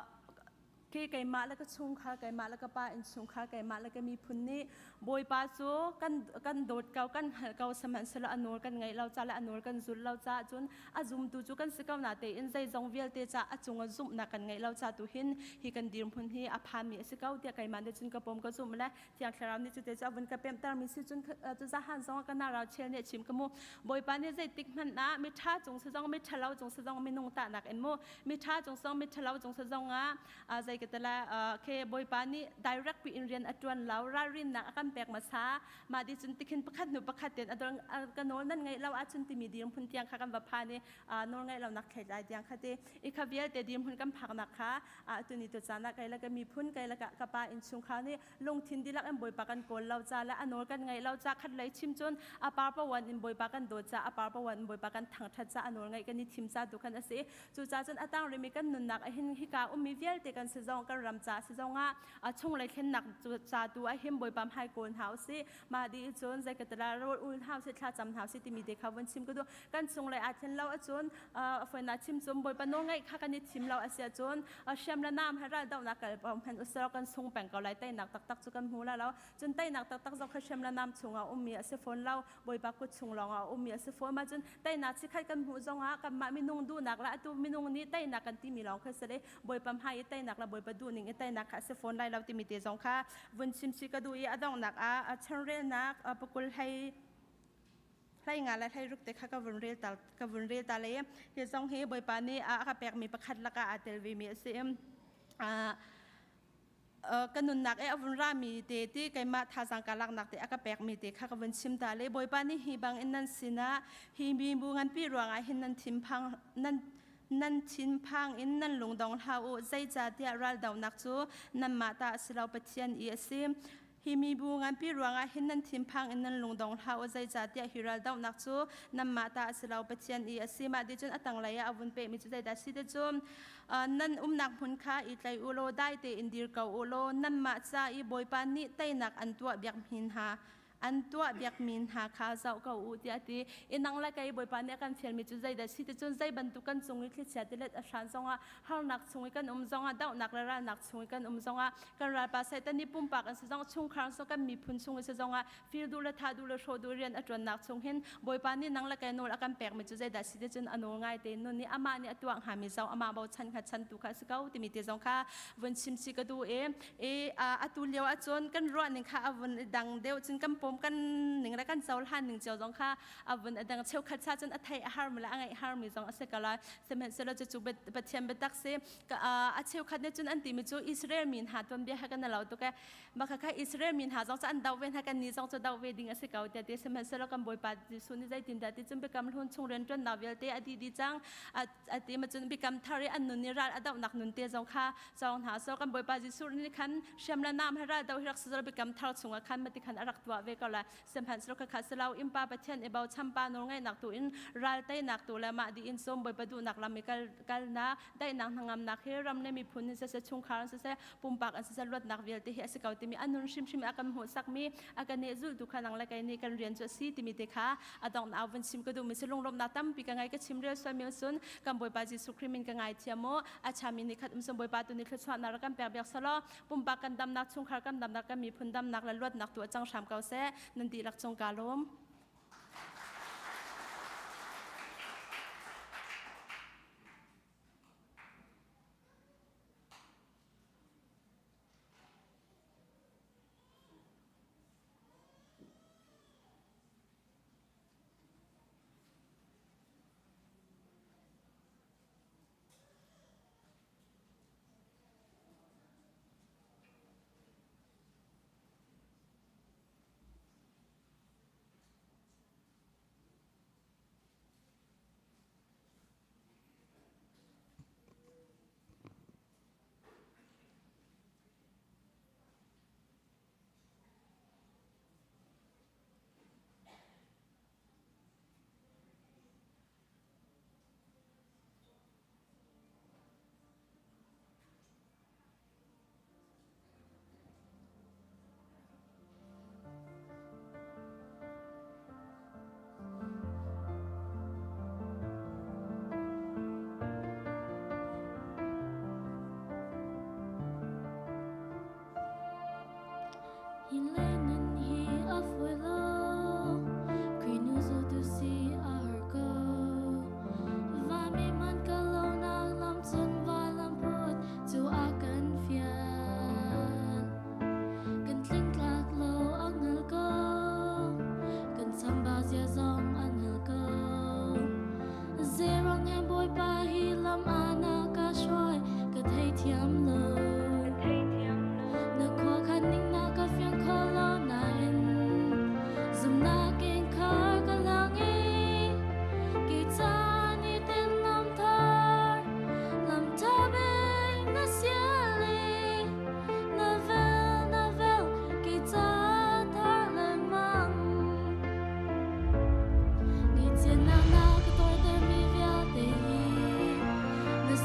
Khi keimah le ka chungkhar, keimah le ka pa innchungkhar, keimah le ka miphun nih Bawipa cu kan kan dawt ko, kan hngalh ko, sihmanhsehlaw a nawl kan ngaih lo ca le a nawl kan zulh lo caah cun a zumtu cu kan si ko na tein zeizong vialte ca a cung ah zumhnak kan ngeih lo ca tu hin hi kan dirhmun hi a phanmi a si ko tiah keimah nih cun ka pom ka zumh le Thiang Thlarau nih cute cu a vun ka pemhtermi si cun cu zahan zong ka narau chel nih a chim ka mu. Bawipa nih zeitik hmanh ah miṭha cung si zong miṭhalo cung si zong minung tahnak in mu miṭha cung zong miṭhalo cung si zong ah zei ka tala ke Bawipa nih direct pi in rian a ṭuan lo ralrinnak a kan pek hmasa mah di cun tikhin pakhat hnu pakhat ten a ka nawl nan ngaih lo ahcun timi dirhmun tiang kha kan va phan i nawl ngaih lonak thlei tiang kha ti i kha vialte dirhmun kan phaknak kha tuni tu caan ah kei le ka miphun kei le ka pa innchungkhar nih lungthin dihlak in Bawipa kan kawl lo ca le a nawl kan ngaih lo ca khat lei chim cun a par pawan in Bawipa kan dawt ca a par pawan in Bawipa kan thangthat ca a nawl ngaih kan i thim ca tu khan a si. Cucaah cun a tang rimi kan nunnak ahhin hika ummi vialte kan si zong kan ram ca si zong ah a chunglei thlennak ca tu ahhin Bawipa hmai kawl hna usih. Mah dih cun zeikatala rawl ul hna usih thlacam hna usih timi te kha vun chim ka duh. Kan chunglei aa thlen lo ahcun a chim cun Bawipa nawl ngaih kha kan i thim lo a si ahcun hriam le nam he raldohnak kal hmanh usih kan sung peng ko lai. Teinak taktak cu kan hmu la lo. Cun teinak taktak zong kha hriam le nam chungah ummi a si fawn lo. Bawipa kut chung lawngah a ummi a si fawn. Mah cun teinak chikkhat kan hmuh zongah kanmah minung duhnak le atu minung nih teinak kan timi lawng kha si le Bawipa hmai i teinak le Bawipa duhning i teinak kha a si fawn lai lo timi te zong kha vun chim chih ka duh i a donghnak ah changrelnak pakul hlei hlei nga le hlei ruk te kha ka vun rel ta ka vun rel ta le hi zong hi Bawipa nih a ka pekmi pakhat lakah aa tel ve mi a si. Ka nunnak e a vun rami te ti keimah thazaang ka laknak te a ka pekmi te kha ka vun chim ta le Bawipa nih hi bang in nan sinah hi mibu nganpi ruangah hin nan thinphang nan nan thinphang in nan lungdong hlah u zeicahtiah raldohnak cu nanmah ta a si lo Pathian i a si. Hi mibu nganpi ruangah hin nan thinphang in nan lungdong hlah u, zeicahtiah hi raldohnak cu nanmah ta a si lo, Pathian i a si. Mah ti cun a tanglei ah a vun pehmi cu zeidah a si ti cu nan umnak hmun kha i tlai u law dai tein dir ko u law nanmah ca i Bawipa nih teinak an tuah biak hna an tuah biakmi hna kha zoh ko u tiah a ti. I nang le kei Bawipa nih a kan fialmi cu zeidah si ti cun zei bantuk kan cung i thlichia tilet a hran zongah harnak chung i kan um zongah dohnak le ralnak chung i kan um zongah kan ralpa Satan nih pumpak an si zong chungkhar so kan miphun chung i si zongah fir duh le thah duh le hrawh duh rian a ṭuannak chung hin Bawipa nih nang le kei nawl a kan pekmi cu zeidah si ti cun a nawl ngai te nun nih amah nih a tuah hngami zong amah bochan hngat chantu kha a si ko timi te zong kha vun chim si ka duh i i atu lio ahcun kan ruah ning kha a vun i dang deuh cun kan pawm kan ning le kan cohlan ning cio zong kha a vun a dang cheukhat sa cun a theih a harmi le a ngaih harmi zong a si ko lai sihmanhsehlaw cucu Pathian biatak si a cheukhat nih cun an timi cu Israel mi hna tuanbia he kan lo tuk e maka kha Israel mi hna zong cu an doh ve hna kan ni zong cu doh ve ding a si ko tiah ti sihmanhsehlaw kan Bawipa Jesuh nih zeitindah ti cun biakam hlun chung rianṭuannak vialte a dih dih cang a ti ma cun biakam thar i an nun i ral a dohnak nun te zong kha cawng hna so kan Bawipa Jesuh nih khan hriam le nam he ral do hi rak si biakam thar chungah khan mati khan a rak tuah ve ko lai sihmanhsehlaw khakha silo innpa Pathian i bochan pa nawlngaihnak tu in ral teinak tu le mah dih in sawm Bawipa duhnak lam i kal kalnak daihnak hnangamnak hi ram le miphun in siseh chungkhar in siseh pumpak in siseh luatnak vialte hi a si ko timi a nun hrimhrim a kan hmuhsakmi a kan nih zultu kha nang le kei nih kan rian cu a si timi te kha a donghnak vun chim ka duhmi si lunglawmhnak tampi ka ngei ka chim rel sualmi sun kan Bawipa Jesuh Khrih min ka ngaithiam mu a chami ni khat um sun Bawipa tu ni thluachuahnak rak kan pek biak selaw pumpak kan damnak chungkhar kan damnak kan miphun damnak le luatnak tu a cang hram ko seh nan dihlak cung ka lawm.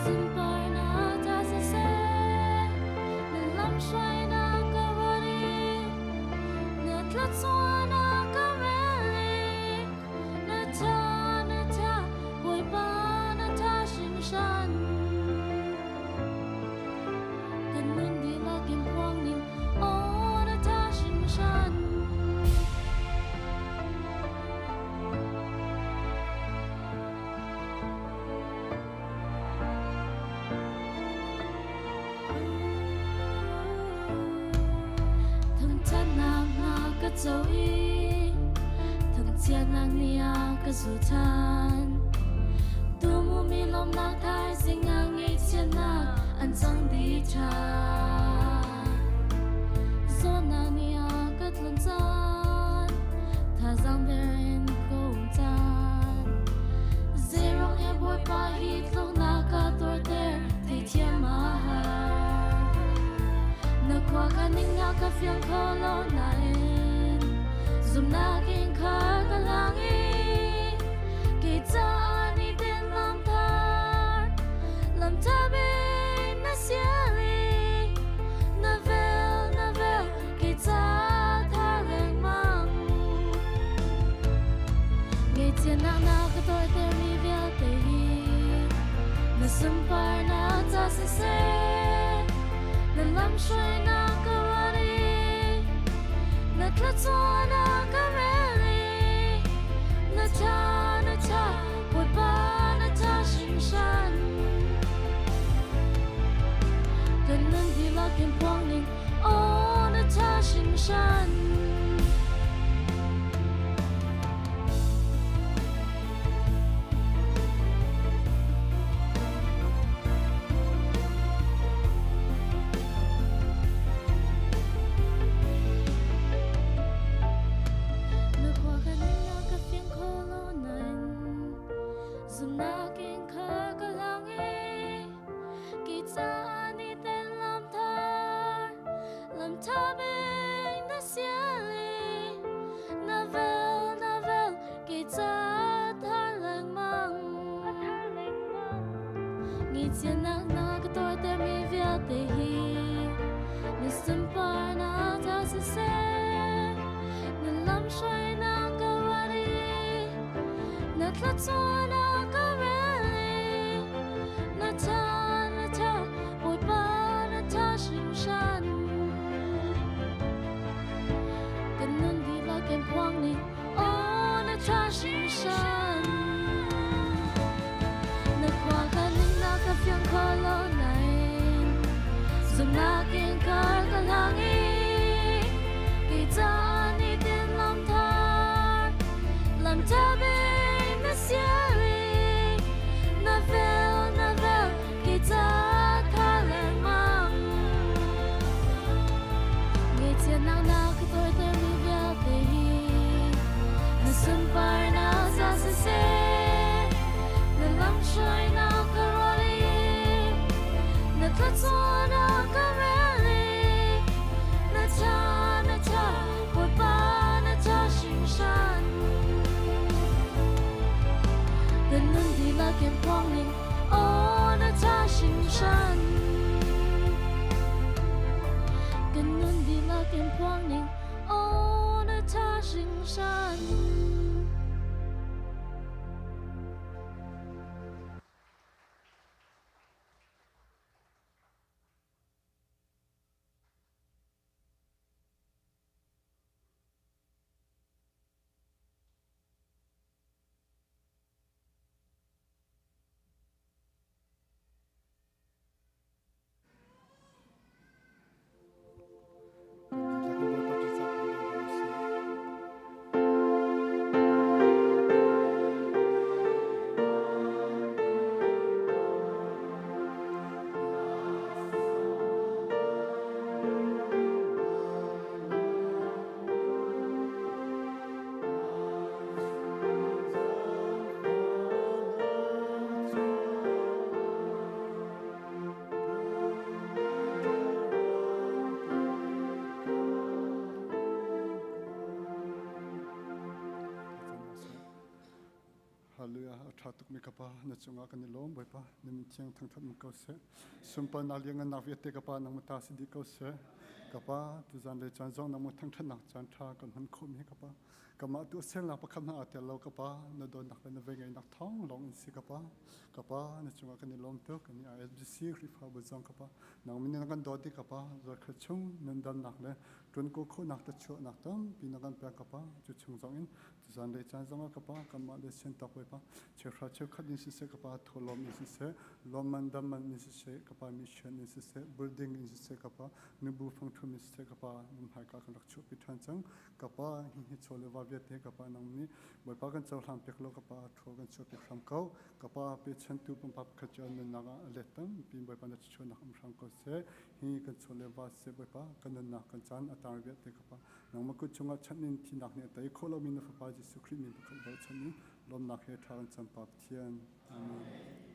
Sunparnak ta siseh, na lamhruainak ka ruat i na thluachuahnak ka rel i na tha, na tha, Bawipa na tha hringhran. Kan nun dihlak in phuang ning, aw na tha hringhran. Thangṭhatnak na ka co i thangchiatnak nih a ka zulh ṭhan. Tumu mi lawmhnak thaizing ah ngaihchiatnak an cang dih ṭhan. Zawtnak nih a ka tlun caan, thazaang der in ka um caan. Zeirong he Bawipa hi tluknak ka tuarter theithiam a har. Na khua kha ning na ka fiang kho lo nain zumhnak in khar ka lang i kei caah ni tin lam thar lam tha bik na sial i na vel na vel kei caah thar lengmang. Ngaihchiatnak na ka tawitermi vialte hi na sunparnak ca siseh, na lamhruainak ka ruat i na thluachuahnak ka rel i na tha na tha Bawipa na tha hringhran. Kan nun dihlak in phuang ning aw na tha hringhran. Na khua ka ning na ka fiang kho lo nain zumnak in khar ka lang i Kei caah ni ten lam thar, lam tha bik na sial i na vel na vel kei caah thar lengmang. Ngihchiatnak na ka tuartermi vialte hi na sunparnak ta siseh, na lamhruainak ka ruat i na thluachuahnak ka rel i na tha na tha Bawipa na tha hringhran. Kan nun dihlak in phuang ning aw na tha hringhran. Na khua ka ning na ka fiang kho lo nain zumhnak in kar ka hlang i kei caah ni tin lam thar lam tha bik na sial i na vel na vel kei caah tha lengmang. Ngaihchiatnak na ka tuartermi vialte hi na sunparnak za siseh, na lamhruainak ka rual i na thluachuahnak ka rel i na tha na tha Bawipa na tha hringhran. Kan nun dihlak in phuang ning aw na tha hringhran. Kan nun dihlak in phuang ning aw na tha hringhran.
Mi ka pa na cungah kan i lawm Bawipa na min thiang thangthat um ko seh. Sunparnak lianngannak vialte ka pa nangmah ta si dih ko seh. Ka pa tuzan le caan zong nangmah thangthatnak caan tha kan hman khawh mi ka pa. Kamah tu selnak pakhat hna aa tel lo ka pa na dawtnak le na vengeihnak thawng lawng in si ka pa. Ka pa na cungah kan i lawm tuk kan i ISBC Khrihfabu zong ka pa nang min na kan dawt di ka pa zarkhat chung nun damnak le ṭuan ko khawhnak te chuahnak tampi na kan pek ka pa cu chung zong in Tuzan le caan zongah ka pa kanmah le siantak Bawipa cheuhra cheukhat in siseh ka pa tholawm in siseh lawmman damman in siseh ka pa mission in siseh building in siseh ka pa nubu fangthum in siseh ka pa nan hmaika kan rak chuahpi ṭhan cang ka pa hi hi chaw le va vialte ka pa nang nih Bawipa kan cohlang piak lo ka pa thaw kan chuahpiak hram ko ka pa pechantu pumpak pakhat cu an nunnak ah a let tampi Bawipa na chuahnak um hram ko seh hi kan chaw le va siseh Bawipa kan nunnak kan caan a tang vialte ka pa Nangmah kut chungah chanh in thihnak nih a tei khawh lomi na Fapa Jesuh Khrih min pakhat bochan in lawmnak he ṭha kan cam Pa Pathian. Amen.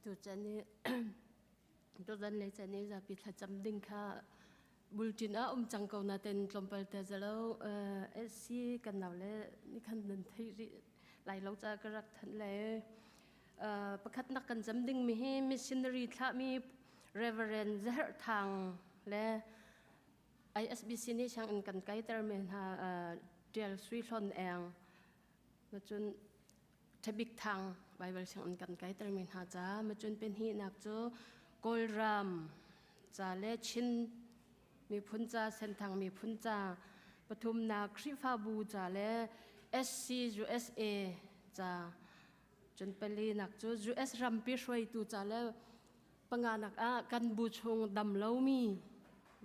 Tuchan i tuzan le chan i zapi thlacam ding kha bulletin ah um cang ko naten tlawmpal te zalo SC kan nau le ni khan nan thei rih lai lo ca ka rak thanh le pakhat nak kan cam ding mi hi missionary thlah mi Reverend Zaher Thang le ISBC nih sianginn kan kaiter mi hna Tial Sui Hlon Eng Macun Ṭhabik Thang Baibal sianginn kan kaitermi hna ca macun penhihnak cu Kawlram ca le Chin miphun ca Senthang miphun ca pathumnak Khrihfabu ca le SCUSA ca cun palinak cu US rampi hruaitu ca le panganak ah kan bu chung dam lomi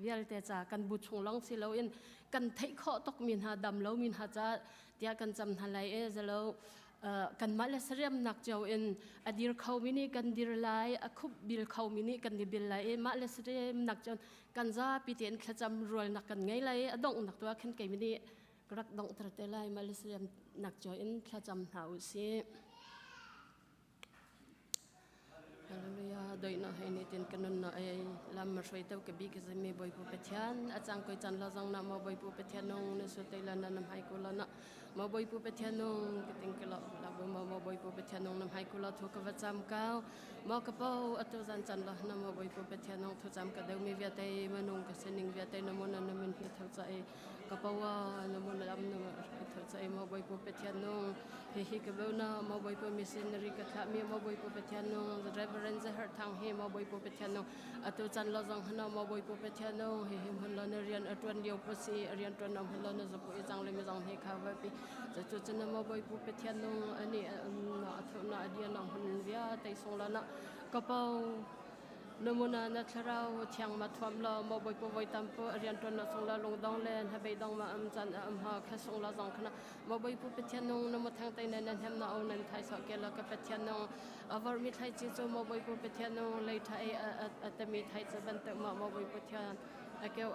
vialte ca kan bu chung lawng si loin kan theih khawh tukmi hna dam lomi hna ca tiah kan cam hna lai e zalo kanmah le sariamnak cio in a dir khomi nih kan dir lai a khup bil khomi nih kan i bil lai i mah le sariamnak cio kan zapi tein thlacam rualnak kan ngei lai i a donghnak tu ah khin keimi nih ka rak donghter te lai mah le sariamnak cio in thlacam hna u sih. Hallelujah doina hei ni tin kanun na ai lam ma hroi teu ka bi ka zemi boi pu pathian a chang koi chan la zong na mo boi pu pathian nong na su te la na nam hai ko la na mo boi pu pathian nong ka ting ka lo la bu mo mo boi pu pathian nong nam hai ko la thu ka va cham kau mo ka po atu zan chan la na mo boi pu pathian nong thu cham ka deu mi via te ma nung ka sening via te na mo na na min hi thau cha ai ka po wa na mo na lam na hi thau cha ai mo boi pu pathian nong Hihi ka bo na maw Bawipa missionary ka thlah mi maw Bawipa Pathian nung the Reverend Zahar Thang hi maw Bawipa Pathian nung atu chan lo zong hana maw Bawipa Pathian nung hihi hmun lo na rian a tuan lio po si a rian tuan nam hmun lo na zapu i chang le mi zong hi kha va pi cu cun maw Bawipa Pathian nung ani na athu na adia na hun via tei sung la na ka pau Namuna na thlarau thiang ma thuam lo mo boi pu voi tam pu rian tuan na sung la lung dong le na bei dong ma am chan am ha kha sung la zong khana mo boi pu pathian nung na mo thang tai na nan hem na o nan thai so ke la ka pathian nung avar mi thai chi chu mo boi pu pathian nung lei thai a tami thai cha ban te ma mo boi pu thian akeu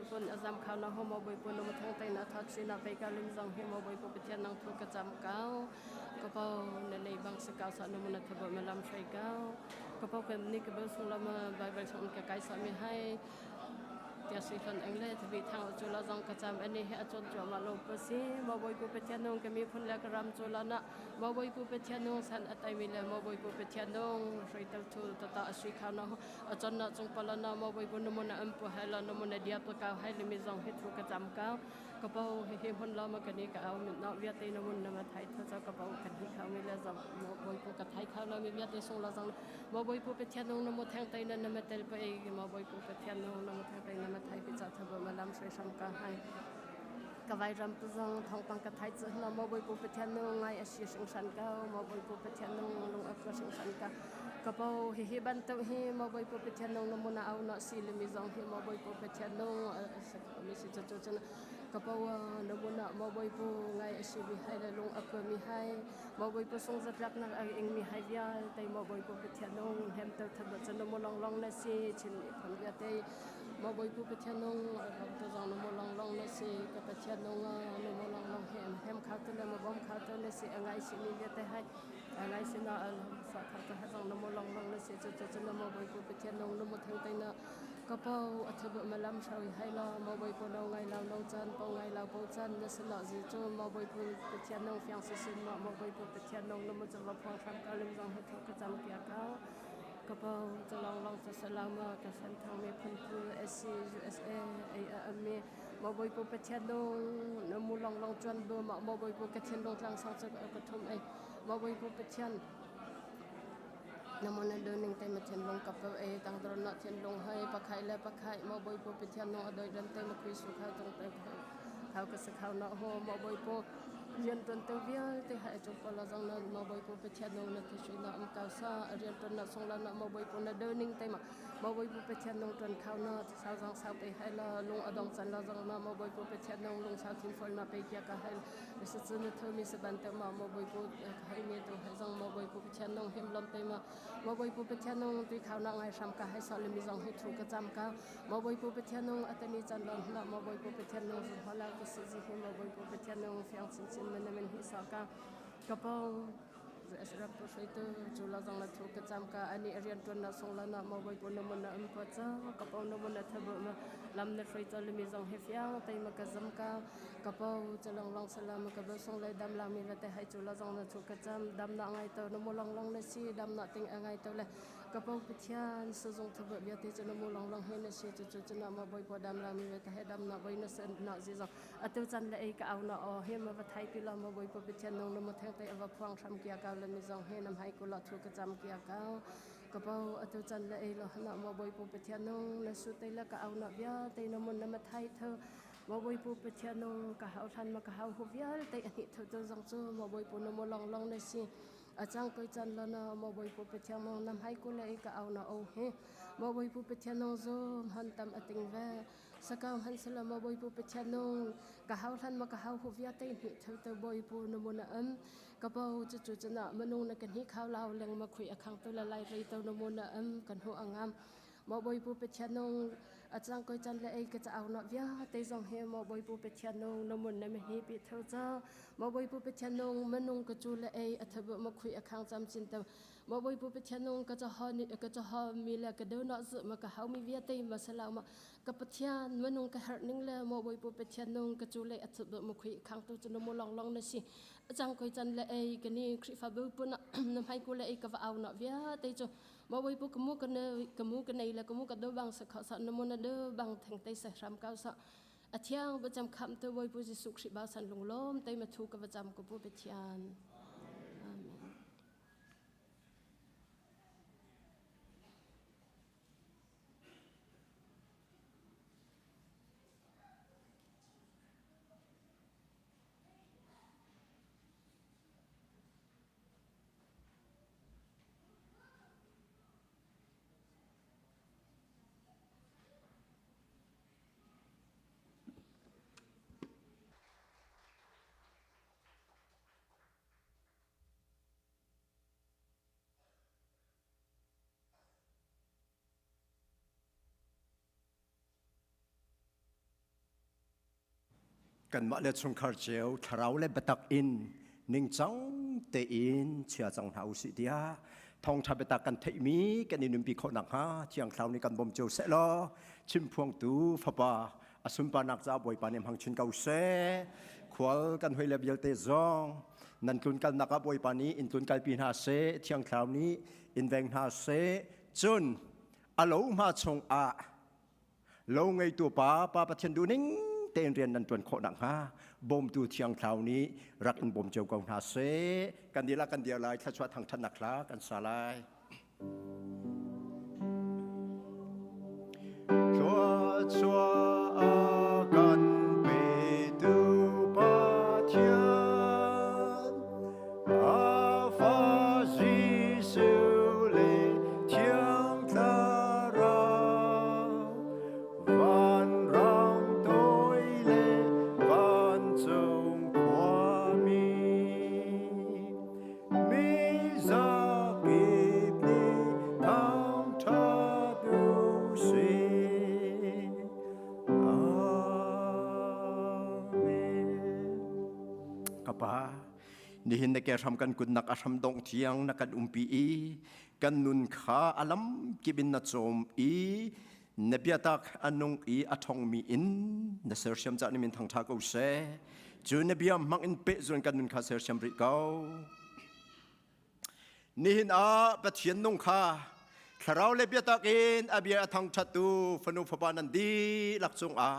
pun azam khau na ho mo boi pu na mo thang tai na tha chi na pe ka lim zong he mo boi pu pathian nang thu ka cham kau ka pau na nei bang sa kau sa na mo na thabo ma lam shai kau ka pau kan ni ka bel sung lama bible chung ka kai sa mi hai tia sui hlan eng le thabi thang chu la zong ka cham ani he achon chu ma lo pa si mo boi pu pathian nong ka mi phun le ka ram chu la na mo boi pu pathian nong san atai mi le mo boi pu pathian nong hroi tel thu ta ta asui kha na achon na chung pala na mo boi pu no mo na am pu hai la no mo na dia pa ka hai le mi zong he thu ka cham ka ka pau he he hon la ma ka ni ka au mi na via te na mun na ma thai tha cha ka pau kan hi khau mi la zam mo boi pu ka thai khau la mi via te song la zang mo boi pu pe thian nong na mo thang tai na na ma tel pa e mo boi pu pe thian nong na mo thang tai na ma thai pi cha tha ba ma lam soi sam ka hai ka vai ram pu zong thong pang ka thai chu na mo boi pu pe thian nong ngai a si sing san ka mo boi pu pe thian nong lung a ka sing san ka ka pau hi hi ban to hi mo boi pu pe thian nong na mo na au na si le mi zong hi mo boi pu pe thian nong mi si chu chu chu ka pawa na muna mo boi pu ngai a si mi hai le lung a kua mi hai mo boi pu sung zatlak nak a ing mi hai vial te mo boi pu pathian nung hem to thaba chan mo long long na si chin mi phun via te mo boi pu pathian nung ram to zong mo long long na si ka pathian nung no mo long long hem hem kha to le mo bom kha to na si angai si mi via te hai angai si na al sa kha to ha zong no mo long long na si chu chu no mo boi pu pathian nung no mo thang tai na Ka pau a thaba malam hrawi hai law maw bawi pu no ngai lau no chan pau ngai lau pau chan na sin lo zi cu maw bawi pu pathian nong fiang si sin ma maw bawi pu pathian nong na mu chava phuang hram ka lim zong he tho ka cham kia kau ka pau cha long long cha salam ma ka san thang mi phun pu SC USA ai a ami maw bawi pu pathian nong na mu long long chuan bu ma maw bawi pu ka thin long tlang sang cha ka thum ai maw bawi pu pathian Namo na learning te ma thinlung ka pa e tang dron na thinlung hai pakhai le pakhai mo boi pu pathian no adoi dan te ma khui su khau tong te khau ka sa khau na ho mo boi pu rian ton te vialte hai chung pa la zong na mo boi pu pathian no na thi sui na am kau sa rian ton na song la na mo boi pu na learning te ma mo boi pu pathian nong ton khau na sau zong sau pe hai la lung adong chan la zong na mo boi pu pathian nong lung sau thin fol na pe kia ka hai sa cu na thomi sa ban te ma mo boi pu hai me tu hai zong mo boi pu pathian nong him lom te ma mo boi pu pathian nong tui khau na ngai hram ka hai so le mi zong hi thu ka cham ka mo boi pu pathian nong atani chan lon na mo boi pu pathian nong zu hala ka si ji hi mo boi pu pathian nong fiang chin chin man men hi sa ka ka pong. Ram hruaitu cu la zong na thu ka cam ka ani rian tuan na sung la na mo boi pu na mun na um pa cha ka pau na mun na thabu ma lam na hruai cha mi zong he fiang tai ma ka zam ka ka pau chalong long salam ka ba sung lai dam la mi la te hai chu la zong na thu ka cam dam na ngai to na mu long long na si dam na ting angai to le ka pau pathian sazong thabu bia te chu na mu long long he na si chu chu chu na ma boi po dam la mi te he dam na boi na sen na zi zong atu chan le ei ka au na o he ma va thai pi lo ma boi po pathian nong na mo theng te ava phuang hram kia ka le mi zong he nam hai ku lo thu ka cham kia ka ka pau atu chan le ei lo na mo boi po pathian nong na su te la ka au na bia te na mun na ma thai tho mo boi pu pathian nong ka hau than ma ka hau hu vial te ani tho to zong chu mo boi pu na mo long long na si achang koi chan lo na mo boi pu pathian nong nam hai ku le ka au na o he mo boi pu pathian nong zo han tam ating ve Sakau han sala ma boi pu pathian nung ka hau hlan ma ka hau hu via te ni theu te boi pu na mu na am ka pau chu chu chana manung na kan hi khau lau leng ma khui akhang tu la lai rei to na mu na am kan hu angam ma boi pu pathian nung achang koi chan le ei ka cha au na via te zong he ma boi pu pathian nung na mun na me hi pi theu cha ma boi pu pathian nung manung ka chu le ei athabu ma khui akhang cham chin ta ma boi pu pathian nung ka cha ha ni ka cha ha mi le ka do na zu ma ka hau mi via te ma sala ma ka pathian manung ka herh ning le mo boi pu pathian nung ka chu le athu bu mu khui khang tu chu mo long long na si achang koi chan le ei ka ni khrifa bu pu na na mai ku le ei ka va au na via te chu mo boi pu ka mu ka ne ka mu ka nei le ka mu ka do bang sa kha sa na mo na do bang theng te sa ram kau sa athiang ba cham kham te boi pu Jesu Khri ba san lung lom te ma thu ka va cham ko pu pathian. Amen.
Kanmah le chungkhar cio thlarau le biatak in ningcang tein chia cang hna usih tiah thawngṭha biatak kan theihmi kan i nunpi khawh nakhnga Thiang Thlarau nih kan bawm cio seh law chimpuangtu fapa a sunparnak caah Bawipa nih hmang chin ko seh. Khual kan hoi le vialte zong nan tlunkalnak ah Bawipa nih in tlunkalpi hna seh, Thiang Thlarau nih in veng hna seh. Cun a lo hma chungah lo ngeitu pa pa Pathian duhning tein rian nan ṭuan khawh nakhnga bawmtu Thiang Thlarau nih rak in bawm cio ko hna seh. Kan dihlak kan dir lai, thluachuah thangṭhatnak hla kan sa lai. Thluachuah a kan petu Pathian, a fa Jesuh le Thiang Thlarau, vanrang toi le vancung khuami. Mi zakip nih thangṭhat u sih. Amen. Ka Pa, nihin na ke hram kan kutnak a hram dongh thiang na kan umpi i kan nun kha a lam kip in na cawm i na biatak a nung i a ṭhongmi in na sersiam cah ni min thangṭha ko seh. Cu na bia hmang in pehzun kan nun kha sersiam rih ko. Nihin ah Pathian nung kha thlarau le biatak in a bia a thangṭhattu fanu fapa nan dihlak cungah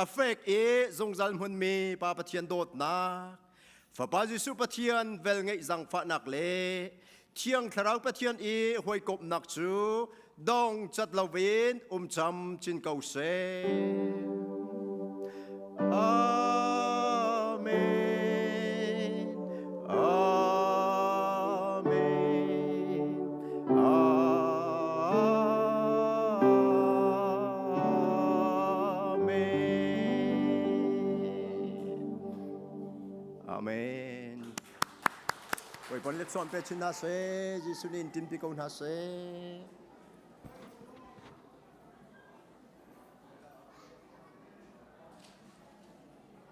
a fek i zungzal hmunmi Pa Pathian dawtnak, Fapa Jesuh Pathian velngeih zaangfahnak le Thiang Thlarau Pathian i hawikomhnak cu dong cat loin um cam cin ko seh. Amen. Amen. Amen. Amen. Bawipa nih let pe chin hna seh, Jesuh nih in timpi ko hna seh.